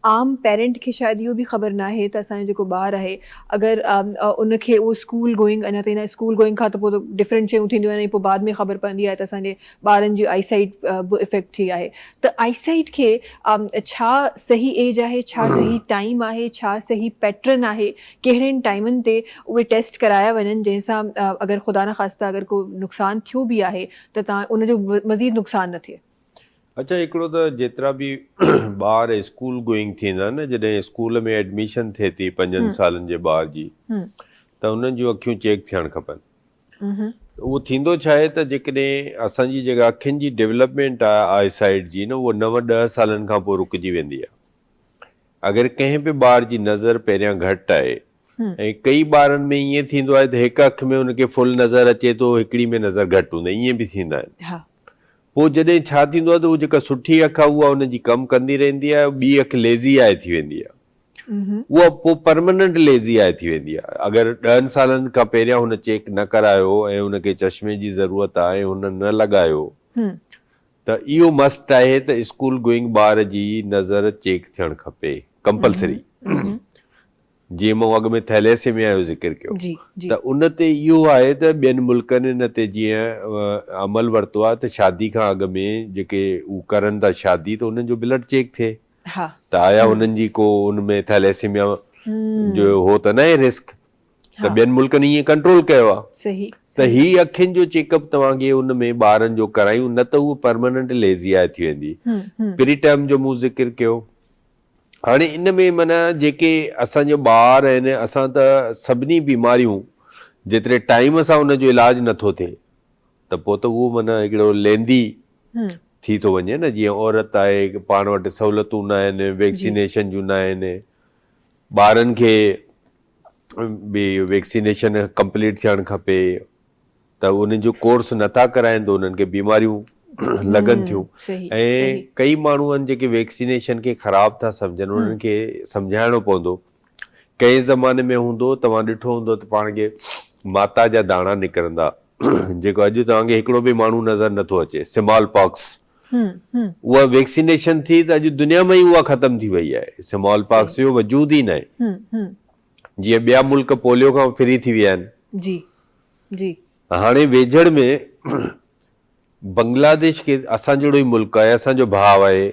عام پيرنٽ کي شايد اهو به خبر ناهي ته اسان جو جيڪو ٻار آهي اگر ان کي اهو اسڪول گوئنگ اڃا تائين اسڪول گوئنگ کان ته پوء ته ڊفرنٽ شيون ٿينديون آهن ۽ پوء بعد ۾ خبر پوندي آهي ته اسان جي ٻارن جي آئي سائيٽ به افيڪٽ ٿي آهي ته آئي سائيٽ کي ڇا صحيح ايج آهي ڇا صحيح ٽائيم آهي ڇا صحيح پيٽرن آهي ڪهڙين ٽائيمن تي اهي ٽيسٽ ڪرايا وڃن جنهن سان اگر خدا نخواسته اگر ڪو نقصان ٿيو به آهي ته تان ان جو مزيد نقصان نه ٿئي. اڇا هڪڙو ته جيترا به ٻار اسڪول گوئنگ ٿيندا آهن نه جڏهن اسڪول ۾ ايڊميشن ٿئي ٿي پنجن سالن جي ٻار جي ته انهن جون اکيون چيڪ ٿيڻ کپن اهو ٿيندو ڇا آهي ته جيڪڏهن اسان جي جيڪا اکين جي ڊولپمينٽ آهي آئي سائيٽ جي نه اهو نو ڏهه سالن کان پوء رڪجي ويندي آهي اگر ڪنهن به ٻار جي نظر پهريان گهٽ آهي ۽ ڪئي ٻارن ۾ ائين ٿيندو آهي ته هڪ اک ۾ ان کي فل نظر اچي ٿو هڪڙي ۾ نظر گهٽ هوندي ائين به ٿيندا آهن پوء جڏهن ڇا ٿيندو آهي ته هو جيڪا سٺي اک آهي اها ان جي ڪم ڪندي رهندي آهي ٻي اک ليزي آء ٿي ويندي آهي اها پوء پرماننٽ ليزي آء ٿي ويندي آهي اگر ڏهن سالن کان پهريان هن چيڪ نه ڪرايو ۽ هن کي چشمي جي ضرورت آهي ۽ هن نه لڳايو ته اهو مسٽ آهي ته اسڪول گوئنگ ٻار جي نظر چيڪ ٿيڻ کپي ڪمپلسري جيئن مون اڳ ۾ ٿيليسيميا جو ذڪر ڪيو ته ان تي اهو آهي ته ٻين ملڪن ان تي جيئن عمل ورتو آهي ته شادي کان اڳ ۾ جيڪي هو ڪرن ٿا شادي ته انهن جو بلڊ چيڪ ٿئي ته آيا انهن جي ڪو ان ۾ ٿيليسيميا جو هو ته ناهي رسڪ ته ٻين ملڪن ائين ڪنٽرول ڪيو آهي ته هي اکين جو چيڪ اپ توهان کي ان ۾ ٻارن جو ڪرايون نه ته هو پرماننٽ ليزي آء ٿي ويندي پري ٽرم جو مون ذڪر ڪيو هاڻي ان ۾ معنيٰ جيڪي اسان جو ٻار آهن اسان ته سڀني بيماريون جيتري ٽائيم سان ان جو علاج نٿو ٿئي ته پوء ته اهو معنيٰ هڪڙو ليندي ٿي ٿو وڃي نه جيئن عورت آهي پاڻ وٽ سهولتون نه آهن ويڪسينيشن جون نه آهن ٻارن کي به ويڪسينيشن ڪمپليٽ ٿيڻ کپي ته انهن جو ڪورس نٿا ڪرائين ته انهن کي بيماريون لڳن ٿيون ۽ ڪئي ماڻهو آهن جيڪي ويڪسينيشن کي خراب ٿا سمجهن انهن کي سمجهائڻو پوندو ڪنهن زماني ۾ هوندو توهان ڏٺو هوندو ته پاڻ کي ماتا جا داڻا نڪرندا جيڪو اڄ توهان کي هڪڙو به ماڻهو نظر نٿو اچي سمال پاڪس اها ويڪسينيشن ٿي ته اڄ دنيا ۾ ئي اها ختم ٿي وئي آهي سمال پاڪس جو وجود ئي ناهي جيئن ٻيا ملڪ پوليو کان فري ٿي ويا آهن جي جي. هاڻي ويجهڙ ۾ بنگلاديش کي اسان جهڙو ئي ملڪ آهي اسان جو ڀاء آهي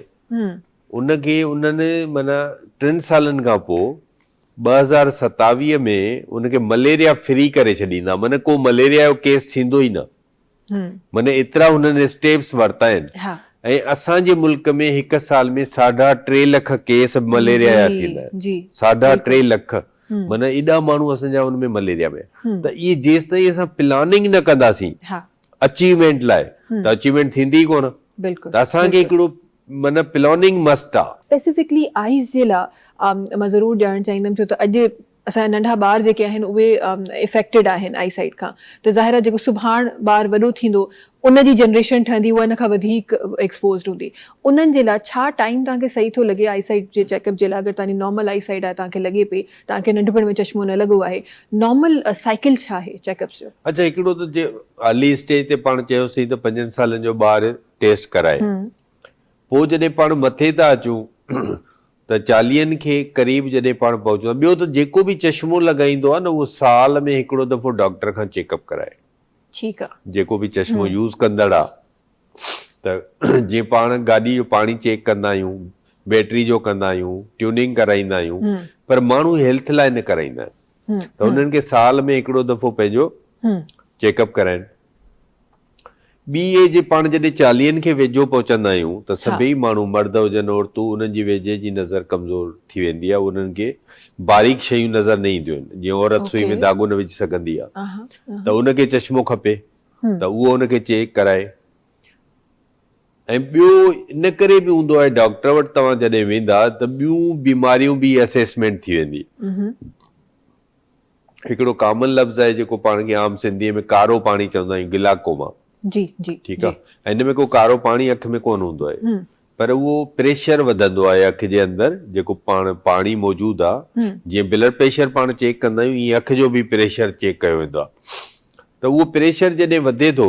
ان کي انهن معنيٰ ٽن سالن کان پوء 2027 ۾ ان کي مليريا فري ڪري ڇڏيندا معنيٰ ڪو مليريا جو ڪيس ٿيندو ئي نه معنيٰ ايترا هنن اسٽيپس ورتا آهن ۽ اسان جي ملڪ ۾ هڪ سال ۾ ساڍا ٽي لک ڪيس مليريا جا ٿيندا آهن ساڍا ٽي لک معنيٰ ايڏا ماڻهو اسان جا ان ۾ مليريا ۾ ته اهي جيستائين اسان پلاننگ نه ڪنداسين اچيومينٽ لاء ته اچيومينٽ ٿيندي ئي ڪونه ته اسان کي هڪڙو معنيٰ پلاننگ مسٽ آ. اسپيسفڪلي آئيز جي لاء مان ضرور ڄاڻڻ چاهيندم ڇو ته اڄ اسان جا ننڍا ٻار جيڪي آهن اهي افيڪٽيڊ آهن آئي سائيٽ کان ته ظاهر آهي جيڪو سڀاڻ ٻار وڏو ٿيندو ان جي جنريشن ٺهندي اها ان کان وڌيڪ ايڪسپوزڊ هوندي انهن جي لاء ڇا ٽائيم توهان کي صحيح ٿو لڳي آئي سائيٽ جي چيڪ اپ جي لاء اگر توهان جي نارمل آئي سائيٽ آهي توهان کي لڳي پئي توهان کي ننڍپڻ ۾ چشمو نه لڳو آهي نارمل سائيڪل ڇا آهي چيڪ اپس جو. اڇا هڪڙو ته جي ارلي اسٽيج تي پاڻ چيوسين ته پنجن سالن جو ٻار ٽيسٽ ڪرائي پوء جڏهن پاڻ مٿي ٿا اچون ته چاليهن کي قريب جڏهن پاڻ پهچون ٿا ٻيو ته جيڪو به چشمو لڳائيندو آهي نه اهو سال ۾ هڪڙو دفعو ڊاڪٽر کان چيڪ اپ ڪرائي. ٺيڪ آ. جيڪو به چشمو يوز ڪندڙ آ ته جيئن پاڻ گاڏي جو پاڻي چيڪ ڪندا آهيون بيٽري جو ڪندا آهيون ٽيوننگ ڪرائيندا آهيون پر ماڻهو هيلٿ لاء نه ڪرائيندا آهن ته انهن کي سال ۾ هڪڙو دفعو پنهنجو چيڪ اپ ڪرائين. ٻي ايج پاڻ جڏهن چاليهن کي ويجهو پهچندا آهيون ته سڀئي ماڻهو مرد هجن عورتون انهن جي ويجهي جي نظر ڪمزور ٿي ويندي آهي انهن کي باريڪ شيون نظر نه اينديون آهن جيئن عورت سوئي ۾ ڌاڳو نه وجهي سگهندي آهي ته ان کي چشمو کپي ته اهو ان کي چيڪ ڪرائي ۽ ٻيو ان ڪري به هوندو آهي ڊاڪٽر وٽ توهان جڏهن ويندا ته ٻيون بيماريون به اسيسمينٽ ٿي ويندي. هڪڙو ڪامن لفظ آهي جيڪو پاڻ کي عام سنڌيء ۾ ڪارو پاڻي چوندا آهيون گلاڪوما. جي جي ٺيڪ آ ۽ ان ۾ ڪو ڪارو پاڻي اک ۾ ڪونه هوندو آهي پر اهو پريشر وڌندو آهي اک جي اندر جيڪو پاڻ پاڻي موجود آ جيئن بلڊ پريشر پاڻ چيڪ ڪندا آهيون ايئن اک جو به پريشر چيڪ ڪيو ويندو آ ته اهو پريشر جڏهن وڌي ٿو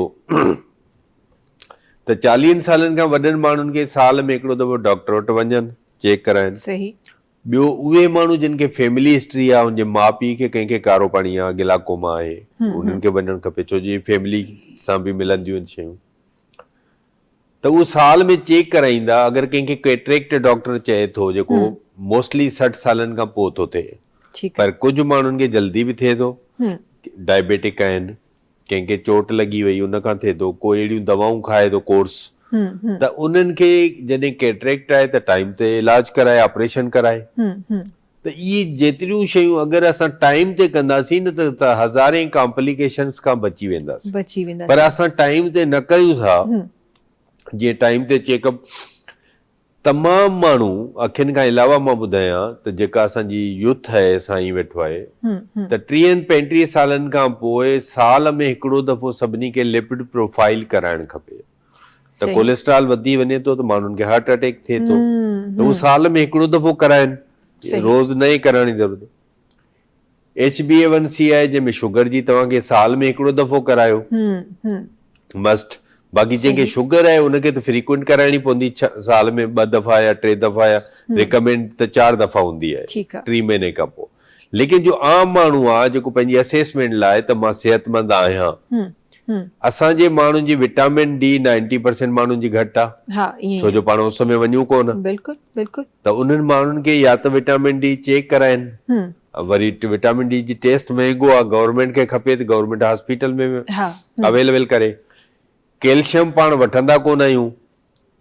ته چاليهن سالن کان وڏن ماڻهن کي سال ۾ هڪڙو دفعو ڊاڪٽر وٽ وڃن چيڪ ڪرائن صحيح. ٻيو اهي ماڻهو جن کي فيملي هسٽري آهي ان جي ماء پيء کي ڪنهن کي ڪارو پاڻي آهي گلاڪوما آهي انهن کي وڃڻ کپي ڇو جو فيملي سان به ملنديون آهن شيون ته اهو سال ۾ چيڪ ڪرائيندا اگر ڪنهن کي ڪيٽريڪٽ ڊاڪٽر چئي ٿو جيڪو موسٽلي 60 سالن کان پوء ٿو ٿئي پر ڪجهه ماڻهن کي جلدي به ٿئي ٿو ڊائبيٽڪ آهن ڪنهن کي چوٽ لڳي وئي ان کان ٿئي ٿو، ڪو اهڙيون دوائون کائي ٿو ڪورس ته انهن کي جڏهن ڪيٽريڪٽ آهي ته ٽائيم تي علاج ڪرائي آپريشن ڪرائي ته اهي جيتريون شيون اگر اسان ٽائيم تي ڪنداسين نه ته هزارين ڪامپليڪيشنس کان بچي وينداسين پر اسان ٽائيم تي نه ڪيون ٿا جيئن ٽائيم تي چيڪ اپ تمام ماڻهو اکين کان علاوه مان ٻڌايان ته جيڪا اسان جي يوٿ آهي سائين ويٺو آهي ته ٽيهن پنجٽيهه سالن کان پوء سال ۾ هڪڙو دفعو سڀني کي لپڊ پروفائيل ڪرائڻ کپي ته ڪوليسٽرال وڌي وڃي ٿو ته ماڻهن کي هارٽ اٽيڪ ٿئي ٿو ته هو سال ۾ هڪڙو دفعو ڪرائن روز نه ڪرائڻ جي ضرورت H B A one C آهي جنهن ۾ شگر جي توهان کي سال ۾ هڪڙو دفعو ڪرايو مسٽ باقي جنهن کي شگر آهي ان کي ته فريڪوئنٽ ڪرائڻي پوندي سال ۾ ٻه دفعا يا ٽي دفعا يا ريڪمينڊ ته چار دفعا هوندي آهي ٽي مهيني کان پوء ليڪن جو عام ماڻهو آهي جيڪو پنهنجي اسيسمينٽ لاء ته مان صحت مند آهيان اسان جي ماڻهن جي وٽامن ڊي نائنٽي پرسينٽ ماڻهن جي گهٽ آهي ڇو جو پاڻ اس ۾ وڃون ڪونه بلڪل بلڪل ته انهن ماڻهن کي يا ته وٽامن ڊي چيڪ ڪرائين وري وٽامن ڊي جي ٽيسٽ مهنگو آهي گورنمينٽ کي کپي ته گورنمينٽ هاسپيٽل ۾ اويليبل ڪري ڪيلشم پاڻ وٺندا ڪونه آهيون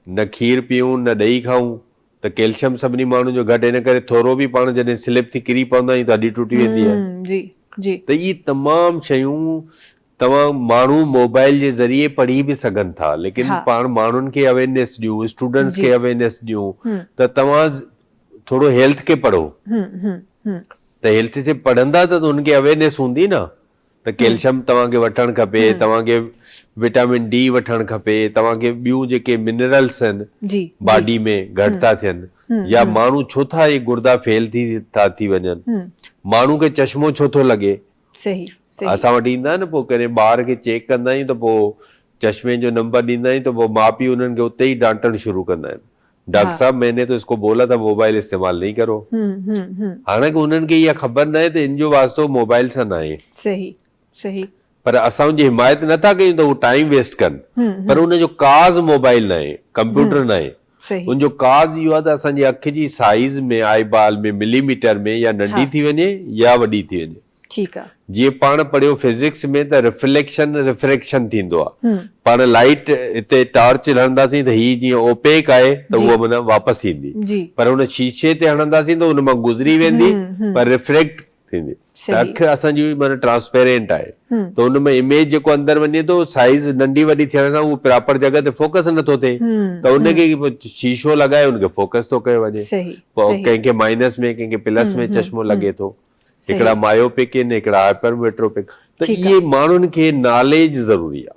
نه کير پيئون نه ڏهي کائون ته ڪيلشم سڀني ماڻهن جو گهٽ ان ڪري ٿورو به پاڻ جڏهن سلپ ٿي ڪري پوندا آهيون ته هڏي ٽٽي ويندي آهي جي جي ته اهي تمام شيون توهان ماڻهو موبائل جي ذريعي پڙهي به سگهن ٿا ليڪن پاڻ ماڻهن کي اويرنيس ڏيون اسٽوڊنٽس کي اويرنيس ڏيون ته توهان ٿورو هيلٿ کي پڙهو ته هيلٿ کي پڙهندا ته انهن کي اويرنيس هوندي نه ته ڪيلشم توهان کي وٺڻ کپي توهان کي وٽامن ڊي وٺڻ کپي توهان کي ٻيون جيڪي منرلس آهن باڊي ۾ گهٽ ٿا ٿين يا ماڻهو ڇو ٿا اهي گردا فيل ٿي ٿا ٿي وڃن ماڻهو کي چشمو ڇو ٿو لڳي صحيح صحيح اسان وٽ ايندا آهن پوء ڪڏهن ٻار کي چيڪ ڪندا آهيون ته پوء چشمي جو نمبر ڏيندا آهيون ته پوء ماء پيء انهن کي اتي ئي ڊانٽڻ شروع ڪندا آهن ڊاڪٽر صاحب مين ني تو اس ڪو بولا ٿا موبائل استعمال نهين ڪرو حالانڪه انهن کي اها خبر ناهي ته ان جو واسطو موبائل سان ناهي صحيح صحيح پر اسان ان جي حمايت نه ٿا ڪيون ته هو ٽائيم ويسٽ ڪن پر ان جو ڪاز موبائل ناهي ڪمپيوٽر ناهي ان جو ڪاز اهو آهي ته اسان جي اک جي سائيز ۾ آئي بال ۾ ملي ميٽر ۾ يا ننڍي ٿي وڃي يا وڏي ٿي وڃي. ٺيڪ آ. جيئن پاڻ پڙهيو فزڪس ۾ ته رفليڪشن رفريڪشن ٿيندو آ. پاڻ لائيٽ هتي ٽارچ هڻنداسين ته هي جيئن اوپيڪ آهي ته اها معنيٰ واپس ايندي پر ان شيشي تي هڻنداسين ته ان مان گذري ويندي پر رفريڪٽ ٿيندي ته اک اسان جي معنيٰ ٽرانسپيرنٽ آهي ته ان ۾ اميج جيڪو اندر وڃي ٿو سائيز ننڍي وڏي ٿيڻ سان اهو پراپر جڳهه تي فوڪس نٿو ٿئي ته ان کي شيشو لڳائي ان کي فوڪس ٿو ڪيو وڃي پوء ڪنهن کي مائنس ۾ ڪنهن کي پلس ۾ چشمو لڳي ٿو هڪڙا مايوپڪ آهن هڪڙا هائپر ميٽروپڪ ته اهي ماڻهن کي ناليج ضروري آهي.